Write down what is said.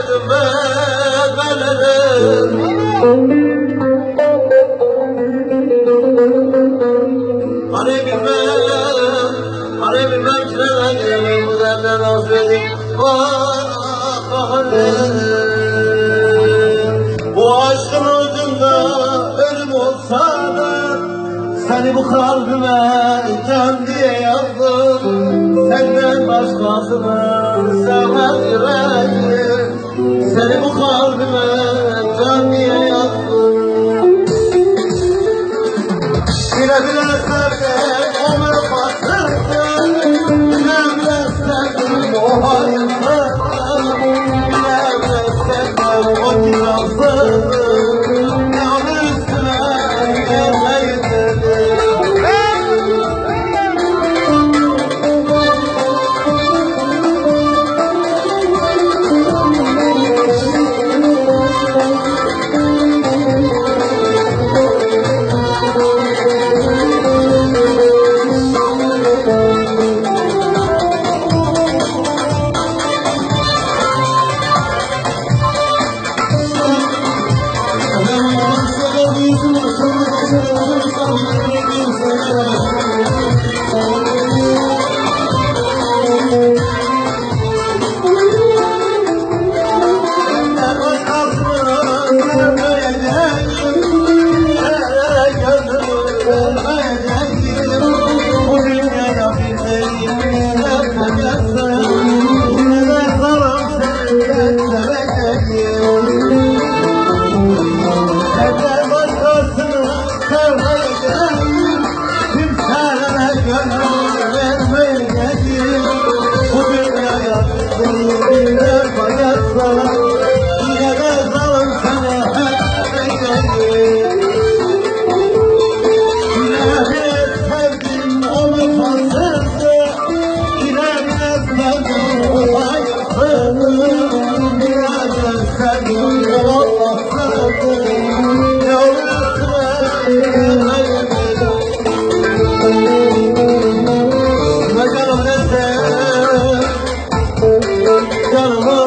derdime gelirim. Hani bilmem, hani bilmem ki neden gelirim bu derde nasıl edip bakarım. Bu aşkın ucunda ölüm olsa da seni bu kalbime can diye yazdım. Senden başkasını sevmez yüreğim. Seni bu kalbime can diye yazdım. Bile bile sevdim o vefasızı. Bile bile sevdim o hayırsızı. Bile bile sevdim o kirazsızı. Ne olur üstüme gelmeyin dedim. Senden başkasını sevmeyeceğim. Kimselere gönlümü vermeyeceğim. Bu dünyaya bir değil defa gelsem, yine de zalim seni ben seveceğim. Senden başkasını sevmeyeceğim. Kimselere gönlümü vermeyeceğim. Bu dünyaya bir değil defa gelsem, yine de zalim seni hep seveceğim. Bile bile sevdim o vefasızı. Bile bile sevdim o hayırsızı. Bile bile sevdim o Allahsızı. Ne olur üstüme gelmeyin dedim. Ve canım desem, canıma.